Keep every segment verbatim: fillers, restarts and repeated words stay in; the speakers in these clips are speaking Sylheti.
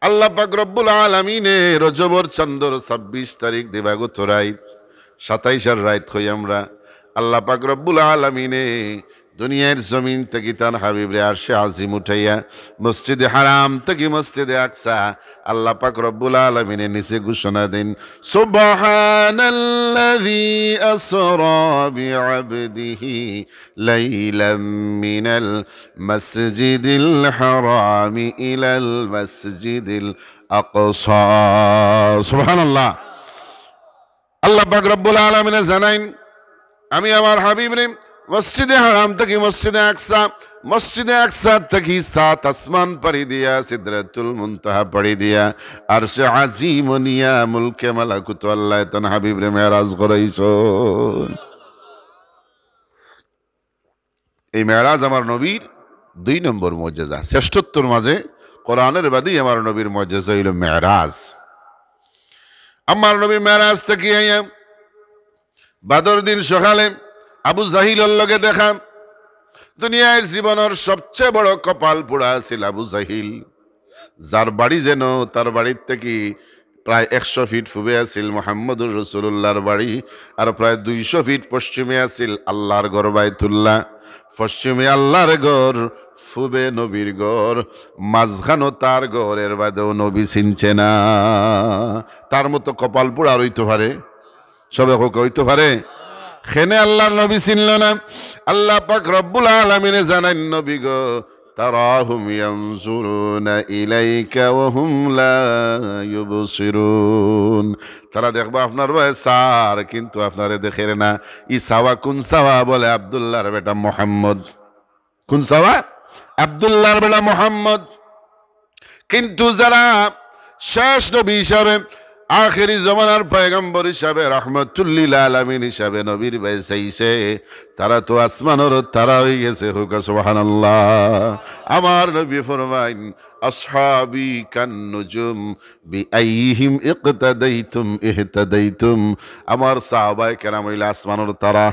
আল্লাহ পাক রব্বুল আলামিনে রজবর চান্দর ছাব্বিশ তারিখ দিবাগত রাইত, সাতাইশর রাইত কই আমরা, আল্লাহ পাক রব্বুল আলামিনে দুনিয়ার জমিন থাকি তান হাবিবরে আরশে আজিম উঠাইয়া মসজিদে হারাম থাকি মসজিদে আকসা আল্লাহ পাক রব্বুল আলামিনে নিচে ঘোষণা দেন, "সুবহানাল্লাযী আসরা বিআবদিহি লাইলাম মিনাল মাসজিদিল হারামি ইলাল মাসজিদিল আকসা।" সুবহানাল্লাহ। আল্লাহ পাক রব্বুল আলামিনে জানাইন, "আমি আমার হাবিবরে মসজিদে হারাম থাকি মসজিদে আকসা, মসজিদে আকসা থাকি সাত আসমান পাড়ি দিয়া, সিদরাতুল মুনতাহা পাড়ি দিয়া, আরশে আজিম নিয়া মুলকে মালাকুত আল্লাহ তান হাবিবরে মেরাজ করাইছইন।" এই মেরাজ আমার নবীর দুই নম্বর মুজিজা। শ্রেষ্ঠত্বর মাঝে কোরআনের বাদেই আমার নবীর মুজিজা অইলো মেরাজ। আমার নবী মেরাজ থাকি আইয়া বাদর দিন সকালে আবু জাহিলর লগে দেখা। দুনিয়ার জীবনর সবচেয়ে বড় কপাল পোড়া আছিল আবু জাহিল, যার বাড়ি যেন তার বাড়ির থাকি প্রায় একশো ফিট পূবে আছিল মুহাম্মদুর রাসূলুল্লাহর বাড়ি, আর প্রায় দুইশো ফিট পশ্চিমে আছিল আল্লাহর ঘর বায়তুল্লাহ। পশ্চিমে আল্লাহর ঘর, পূবে নবীর ঘর, মাঝখানো তার ঘর, এর বাদেও নবী চিনছে না। তার মতো কপাল পোড়া আর অইতো পারে? সবে কউক্কা, অইতো পারে? কেনে আল্লাহর নবী চিনল না? আল্লাহ পাক রব্বুল আলামিনে জানাইন, "নবী গো, তারাহুম ইয়ানজুরুনা ইলাইকা ওয়া হুম লা ইউবসিরুন।" তারা দেখবা আপনার বায় চার, কিন্তু আপনারে দেখের না। ই চাওয়া কুন চাওয়া? বলে, "আব্দুল্লাহর বেটা মুহাম্মদ।" কুন চাওয়া? আব্দুল্লাহর বেটা মুহাম্মদ। কিন্তু যারা শেষ নবী হিসাবে, আখেরি জমানার পয়গম্বর হিসাবে, রহমতুল্লিল আলামিন হিসাবে নবীর বায় চাইছে, তারা তো আসমানর তারা অইগেছে। কউক্কা সুবহানাল্লাহ। আমার নবী ফরমাইন, "আসহাবি কান নুজুম বিআইয়িহিম ইক্তাদাইতুম ইহতাদাইতুম।" আমার সাহাবায়ে কেরাম অইলা আসমানর তারা।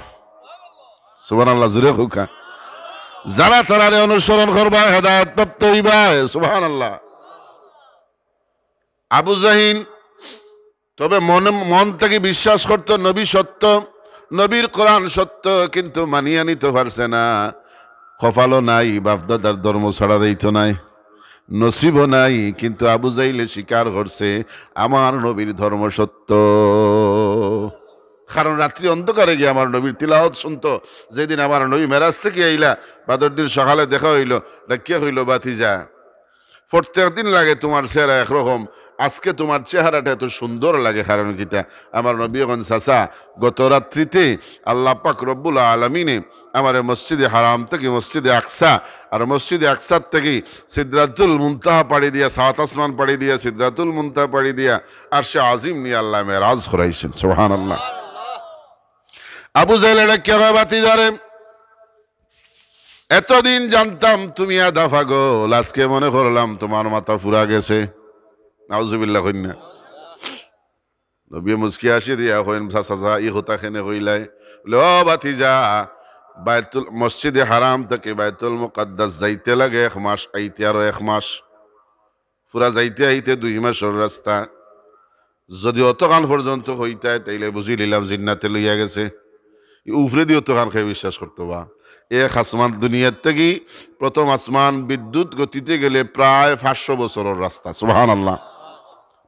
সুবহানাল্লাহ, জুরে কউক্কা। যারা তারারে অনুসরণ করবা, হেদায়েত প্রাপ্ত অইবা। সুবহানাল্লাহ। আবু জাহিল তবে মনে, মন থাকি বিশ্বাস করতো নবী সত্য, নবীর কোরআন সত্য, কিন্তু মানিয়া নিতো পারছে না। কপালও নাই, বাপদাদার ধর্ম ছাড়া যাইতো নায়, নসিবও নাই, কিন্তু আবু জাহিলে স্বীকার করছে, "আমার নবীর ধর্ম সত্য।" কারণ রাত্রি অন্ধকারে গিয়া আমার নবীর তিলাওয়াত শুনতো। যেদিন আমার নবী মেরাজ থাকি আইলা, বাদর দিন সকালে দেখা অইলো, ডাকিয়া কইলো, "ভাতিজা, প্রত্যেক দিন লাগে তুমার চেহারা একরকম, আজকে তুমার চেহারাটা এত সুন্দর লাগে, কারণ কিতা?" আমার নবীয়ে কইন, "চাচা, গত রাত্রিতে আল্লাহ পাক রব্বুল আলামিনে আমারে মসজিদে হারাম থাকি মসজিদে আকসা, আর মসজিদে আকসার থাকি সিদরাতুল মুনতাহা পাড়ি দিয়া, সাত আসমান পাড়ি দিয়া, সিদরাতুল মুনতাহা পাড়ি দিয়া, আরশে আজিম নিয়া আল্লায় মেরাজ করাইছইন।" সুবহানাল্লাহ। আবু জাহিলে ডাকিয়া কয়, "ভাতিজারে, এতদিন জানতাম তুমি আধা পাগল, আজকে মনে করলাম তুমার মাথা ফুরা গেছে।" নাউজুবিল্লাহ কইন না। নবীয়ে মুচকি হাসি দিয়া কইন, "চাচা, চাচা, ই কথা কেনে কইলায়?" বলে, "ও ভাতিজা, বায়তুল, মসজিদে হারাম থাকি বায়তুল মুকাদ্দাস যাইতে লাগে এক মাস, আইতে আরো এক মাস। পুরা যাইতে আইতে দুই মাসর রাস্তা। যদি অতখান পর্যন্ত কইতায়, তাইলে বুঝিলিলাম জিন্নাতে লইয়া গেছে। ই উপরেদি অতখান কে বিশ্বাস করতো বা?" এক আসমান দুনিয়ার থাকি প্রথম আসমান বিদ্যুৎ গতিতে গেলে প্রায় পাঁচশো বছরর রাস্তা। সুবহানাল্লাহ।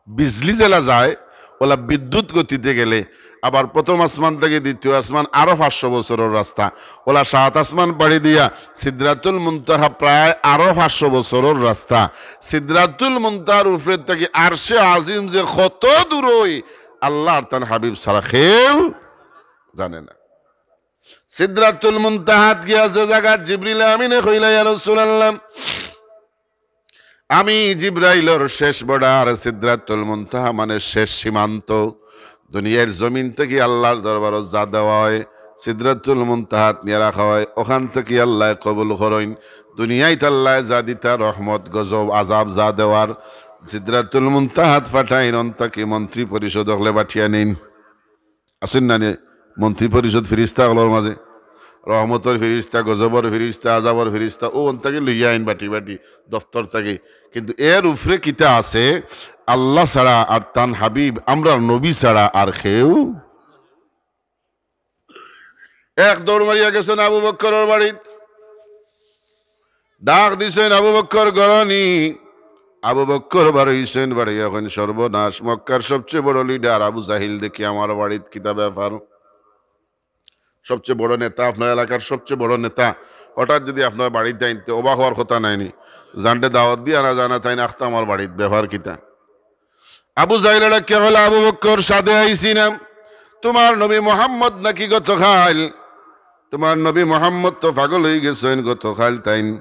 বিজলি যেলা যায়, ওলা বিদ্যুৎ গতিতে গেলে, আবার প্রথম আসমান থাকি দ্বিতীয় আসমান আরো পাঁচশো বছরর রাস্তা। ওলা সাত আসমান পাড়ি দিয়া সিদরাতুল মুনতাহা প্রায় আরো পাঁচশো বছরর রাস্তা। সিদরাতুল মুনতাহার উপরে থাকি আরশে আজিম যে কত দূরই, আল্লাহ আর তান হাবিব ছাড়া কেউ জানে না। সিদরাতুল মুনতাহাত গিয়া যে জাগাত জিবরিল আমিনে কইলা, "ইয়া রাসূলুল্লাহ, আমি জিব্রাইলর শেষ border, সিদরাতুল মুনতাহা মানে শেষ সীমান্ত। দুনিয়ার জমিন থাকি আল্লাহর দরবারো যা দেওয়া অয়, সিদরাতুল মুনতাহাত নিয়া রাখা অয়, অখান থাকি আল্লায় কবুল করইন। দুনিয়াইত আল্লায় যা দিতা, রহমত, গজব, আজাব যা দেওয়ার, সিদরাতুল মুনতাহাত পাঠাইন, অন থাকি মন্ত্রী পরিষদ অকলে পাঠিয়া নিন।" আছইন না নি মন্ত্রী পরিষদ ফিরিস্তা অকলর মাঝে? রহমতর ফিরিস্তা, গজবর ফিরিস্তা, আজাবর ফিরিস্তা, অউ অন থাকি লইয়া আইন বাটি বাটি দফতর থাকি। কিন্তু এর উপরে কিতা আছে? আল্লাহ ছাড়া আর তান হাবিব আমরার নবী ছাড়া আর কেউ। এক দৌড় মারিয়া গেছইন আবু বক্করর বাড়িত, ডাক দিছইন, "আবু বক্কর, ঘরো নি?" আবু বক্কর বারইছইন, বারইয়া কইন, "সর্বনাশ, মক্কার সবচেয়ে বড় লিডার আবু জাহিল দেখি আমার বাড়িত, কিতা ব্যাপার?" সবচেয়ে বড় নেতা, আপনার এলাকার সবচেয়ে বড় নেতা, হঠাৎ যদি আপনার বাড়িত যাইন, তে অবাক অওয়ার কথা নায়নি? যানরে দাওয়াত দিয়া না যায় না, তাইন আখতা আমার বাড়িত, ব্যাপার কিতা? আবু জাহিলে ডাকিয়া কইলা, "আবু বক্কর, সাধে আইছি না। তুমার নবী মোহাম্মদ নাকি গতকাইল? তুমার নবী মোহাম্মদ তো পাগল অইগেছইন গতকাইল। তাইন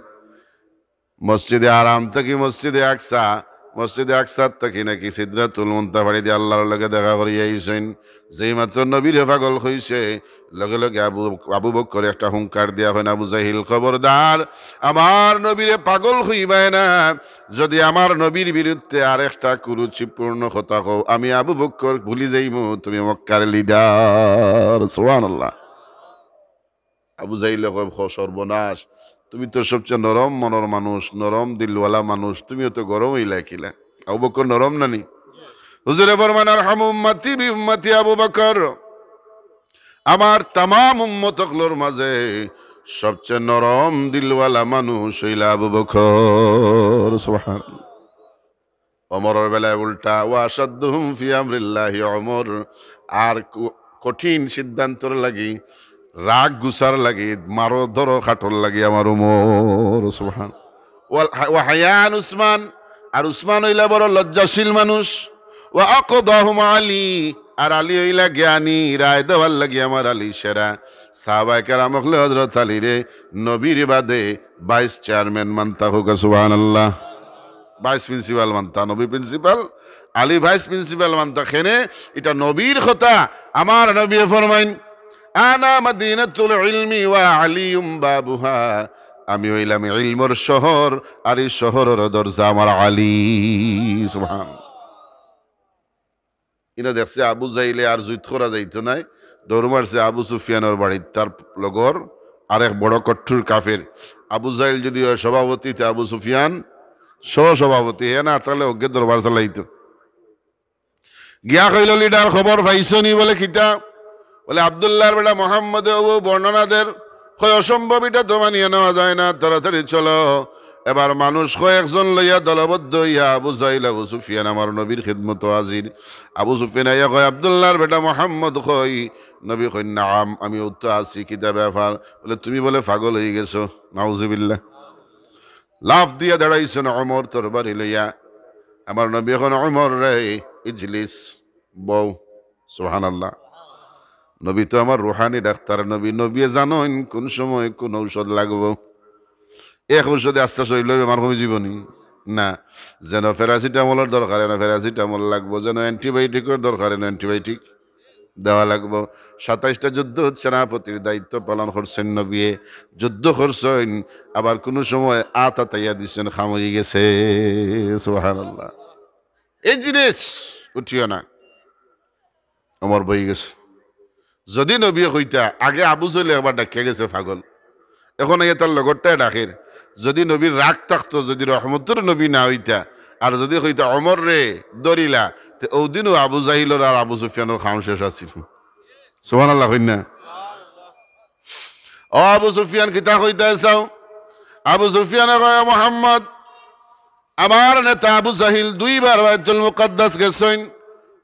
মসজিদে হারাম থাকি মসজিদে আকসা, মসজিদে আকসার থাকি নাকি সিদরাতুল মুনতাহা পাড়ি দিয়া আল্লাহর লগে দেখা করিয়া আইছইন। যেই মাত্র নবীরে পাগল কইছে, লগে লগে আবু, আবু বক্কর একটা হুঙ্কার দিয়া কইন, 'আবু জাহিল, খবরদার, আমার নবীরে পাগল কইবায় না। যদি আমার নবীর বিরুদ্ধে আর একটা কুরুচিপূর্ণ কথা কও, আমি আবু বক্কর ভুলি যাইমু তুমি মক্কার লিডার।'" সুবহানাল্লাহ। আবু জাহিলে কয়, "হ, সর্বনাশ, তুমি তো সবচেয়ে নরম মনর মানুষ, নরম দিলওয়ালা মানুষ, তুমিও তো গরম অইলা কিলা?" আবু বকর নরম নানি? হুজুরে ফরমান, "আরহামু উম্মতি বি উম্মতি আবু বকর।" আমার তামাম উম্মত অকলর মাঝে সবচেয়ে নরম দিলওয়ালা মানুষ অইলা আবু বকর। সুবহানাল্লাহ। ওমরর বেলায় উল্টা, "ওয়া আশাদ্দুহুম ফি আমরিল্লাহি ওমর।" আর ক-, কঠিন সিদ্ধান্তর লাগি, রাগ গুছার লাগি, মারো ধরো খাটর লাগি আমার ওমর, সুবহান। ওয়াল হা-, ওয়া হায়ান উসমান, আর উসমান অইলা বড় লজ্জাশীল মানুষ। "ওয়া আকদাহুম আলী", আর আলী অইলা জ্ঞানী, রায় দেওয়ার লাগি আমার আলী সেরা। সাহাবায়ে কেরাম অকলে হযরত আলীরে নবীর বাদে vice chairman মানতা, কউক্কা সুবহানাল্লাহ। Vice principal মানতা, নবী principal, আলী vice principal মানতা। কেনে? ইটা নবীর কথা। আমার নবীয়ে ফরমাইন, "আনা মাদিনাতুল ইলমি ওয়া আলিয়ুম বাবুহা।" আমি অইলাম ইলমর শহর, আর ই শহরর দরজা আমার আলী। সুবহান। ইনো দেখছে আবু জাহিলে আর জুইত করা যাইতো নায়, দৌড় মারছে আবু সুফিয়ানর বাড়িত, তার লগর আরেক বড় কট্টুর কাফের। আবু জাহিল যদি অয় সভাপতি, তে আবু সুফিয়ান সহ সভাপতি, হে না থাকলে অগে দরবার চালাইতো। গিয়া কইল, "লিডার, খবর পাইছো নি?" বলে, "কিতা?" বলে, "আব্দুল্লাহর বেটা মোহাম্মদে অউ বর্ণনা দের।" কয়, "অসম্ভব, ইটা তো মানিয়া নেওয়া যায় না, তাড়াতাড়ি চলো।" এবার মানুষ কয়েকজন লইয়া দলবদ্ধ অইয়া আবু জাহিল, আবু সুফিয়ান আমার নবীর খিদমতো হাজির। আবু সুফিয়ান আইয়া কয়, "আব্দুল্লাহর বেটা মোহাম্মদ কই?" নবী কইন, "নাম, আমি অউ তো আছি, কিতা ব্যাপার?" বলে, "তুমি বলে পাগল অইগেছো।" নাউজুবিল্লাহ। লাফ দিয়া দাঁড়াইছইন ওমর তরবারি লইয়া। আমার নবী কইন, "ওমর রে, ইজলিস, বও।" সুবহানাল্লাহ। নবী তো আমার রুহানি ডাক্তার, নবী, নবীয়ে জানইন কুন সময় কুন ঔষধ লাগবো। এক ঔষধে আস্তা শরীলর বেমার কমি যিবোনি? না। যেন প্যারাসিটামলর দরকার, এন প্যারাসিটামল লাগবো, যেন antibiotic-র দরকার, এন antibiotic দেওয়া লাগবো। সাতাইশটা যুদ্ধ সেনাপতির দায়িত্ব পালন করছইন নবীয়ে, যুদ্ধ করছইন, আবার কুনু সময় আত আতাইয়া দিছইন, কাম অইগেছে। সুবহানাল্লাহ। ইজলিস, উঠিও না। ওমর বইগেছে। যুদি নবীয়ে কইতা, আগে আবু জাহিলে একবার ডাকিয়া গেছে পাগল, অখন আইয়া তার লগরটায় ডাকের। যুদি নবীর রাগ থাকতো, যুদি রহমতর নবী না অইতা, আর যুদি কইতা, "ওমর রে, ধরিলা," তে অউ দিনউ আবু জাহিলর আর আবু সুফিয়ানর কাম শেষ আছিল। সুবহানাল্লাহ কইন না? ও আবু সুফিয়ান, কিতা কইতায় চাও? আবু সুফিয়ানে কয়, "মোহাম্মদ, আমার নেতা আবু জাহিল দুইবার বায়তুল মুকাদ্দাস গেছইন,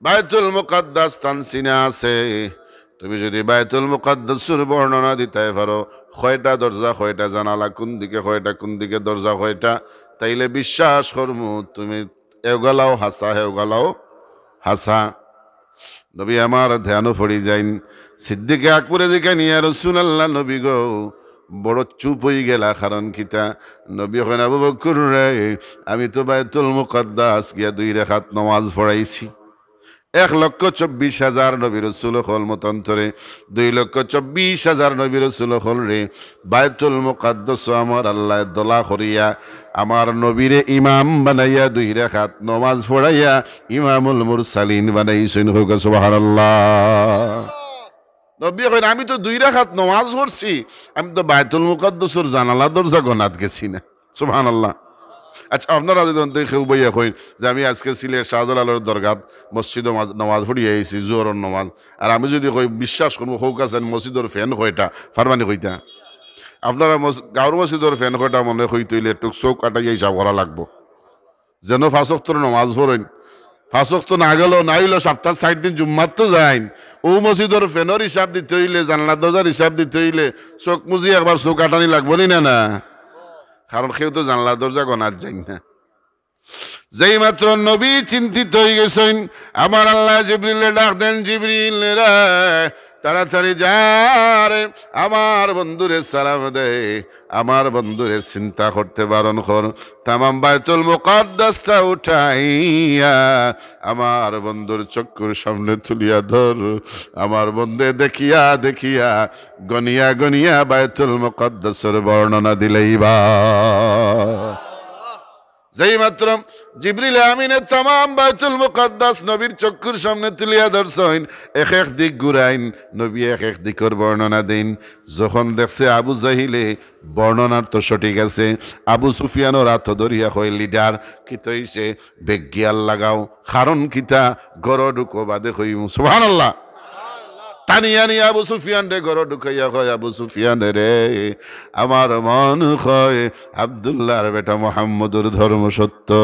বায়তুল মুকাদ্দাস তান সিনা আছে। তুমি যুদি বায়তুল মুকাদ্দাসর বর্ণনা দিতায় পারো, কয়টা দরজা, কয়টা জানালা, কুন দিকে কয়টা, কুন দিকে দরজা কয়টা, তাইলে বিশ্বাস করমু তুমি এগুলাও হাছা, হেগুলাও হাছা।" নবী আমার ধ্যানো পড়ি যাইন। সিদ্দিকে আকবরে জিকাইন, "ইয়া রাসূলুল্লাহ, নবী গো, বড় চুপ অইগেলা, কারণ কিতা?" নবী কইন, "আবু বকর রে, আমি তো বায়তুল মুকাদ্দাস গিয়া দুই রাকাত নমাজ পড়াইছি। এক লক্ষ চব্বিশ হাজার নবী রাসূল অকল মতান্তরে, দুই লক্ষ চব্বিশ হাজার নবী রাসূল অকলরে বায়তুল মুকাদ্দাসো আমার আল্লায় দলা করিয়া আমার নবীরে ইমাম বানাইয়া দুই রাকাত নমাজ পড়াইয়া ইমামুল মুরসালিন বানাইছইন।" কউক্কা সুবহানাল্লাহ। নবীয়ে কইন, "আমি তো দুই রাকাত নমাজ পড়ছি, আমি তো বায়তুল মুকাদ্দাসর জানালা দরজা গনাত গেছি না।" সুবহানাল্লাহ। আচ্ছা, আপনারা যদি অন্তত কেউ বইয়া কইন যে, "আমি আজকে সিলেট শাহজালালর দরগাত মসজিদো মাজ-, নমাজ পড়িয়া আইছি, জোহরর নমাজ," আর আমি যদি কই, "বিশ্বাস করমু, কউক্কা চাইন মসজিদর ফ্যান কয়টা?" পারবানি কইতা? আপনারা মস-, গাউর মসজিদর ফ্যান কয়টা মনো কইতে অইলে একটু চউখ আটাইয়া হিসাব করা লাগবো। যেন পাঁচ ওয়াক্তর নমাজ পড়ইন। পাঁচ ওয়াক্ত না গেলেও, না অইলেও সপ্তাত চাইর দিন জুম্মাত তো যাইন। অউ মসজিদর ফ্যানর হিসাব দিতে অইলে, জানলা দরজার হিসাব দিতে অইলে, চউখ মুজি একবার চউখ আটানি লাগবো নি না, না? কারণ কেউ তো জানলা দরজা গনাত যাইন না। যেই মাত্র নবী চিন্তিত অইগেছইন, আমার আল্লায় জিবরিলরে ডাক দেন, "জিবরিল রে, তাড়াতাড়ি যা রে, আমার বন্ধুরে সালাম দে, আমার বন্ধুরে চিন্তা করতে বারণ কর, তামাম বায়তুল মুকাদ্দাসটা উঠাইয়া আমার বন্ধুর চক্ষুর সামনে তুলিয়া ধর, আমার বন্ধে দেখিয়া দেখিয়া গনিয়া গনিয়া বায়তুল মুকাদ্দাসর বর্ণনা দিলাইবা।" যেই মাত্র জিবরিল আমিনে তামাম বায়তুল মুকাদ্দাস নবীর চক্ষুর সামনে তুলিয়া ধরছইন, এক এক দিক ঘুরাইন, নবী এক এক দিকর বর্ণনা দেইন। যখন দেখছে আবু জাহিলে বর্ণনার তো সঠিক আছে, আবু সুফিয়ানর আতো ধরিয়া কয়, "লিডার, কিতা অইছে? বেগ গিয়ার লাগাও, কারণ কিতা? ঘরো ঢুকো, বাদে কইমু।" সুবহানাল্লাহ। টানি আনি আবু সুফিয়ানরে ঘরো ঢুকাইয়া কয়, "আবু সুফিয়ান রে, আমার মন কয় আব্দুল্লাহর বেটা মোহাম্মদর ধর্ম সত্য।"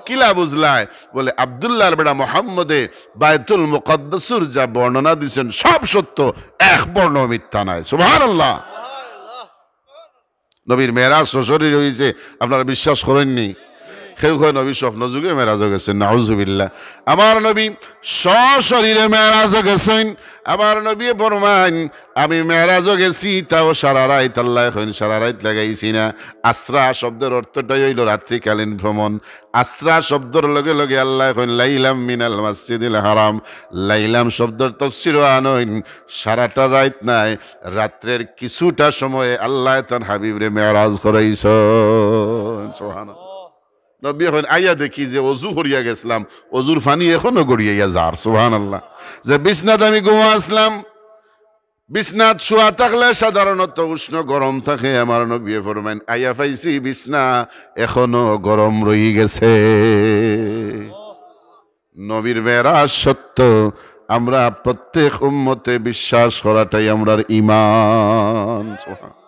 কিলা বুঝলায়? বলে, "আব্দুল্লাহর বেটা মোহাম্মদে বায়তুল মুকাদ্দাসর যা বর্ণনা দিছেন, সব সত্য, এক বর্ণ মিথ্যা নাই।" সুবহানাল্লাহ। নবীর মেরাজ সশরীরে অইছে, আপনারা বিশ্বাস করইন নি? কেউ কয় নবী স্বপ্ন যুগে মেরাজো গেছইন, নাউজুবিল্লাহ। আমার নবী সশরীরে মেরাজো গেছইন। আমার নবীয়ে ফরমাইন, "আমি মেরাজো গেছি, তাও সারা রাইত।" আল্লায় কইন, "সারা রাইত লাগাইছি না।" আসরা শব্দর অর্থটাই অইলো রাত্রিকালীন ভ্রমণ। আসরা শব্দর লগে লগে আল্লায় কইন, "লাইলাম মিনাল মসজিদিল হারাম।" লাইলাম শব্দর তফসিরও আনইন, সারাটা রাইত নায়, রাত্রের কিছুটা সময়ে আল্লায় তান হাবিবরে মেরাজ করাইছইন। সুবহানাল্লাহ। নবীয়ে কইন, "আইয়া দেখি যে অজু করিয়া গেছলাম, অজুর পানি এখনো গড়িয়া যার।" সুবহানাল্লাহ। যে বিছনাত আমি ঘুমা আছলাম, বিছনাত শুয়া থাকলে সাধারণত উষ্ণ গরম থাকে, আমার নবীয়ে ফরমাইন, "আইয়া পাইছি বিছনা এখনো গরম রই গেছে।" নবীর মেরাজ সত্য, আমরা প্রত্যেক উম্মতে বিশ্বাস করাটাই আমরার ঈমান। সুবহান-,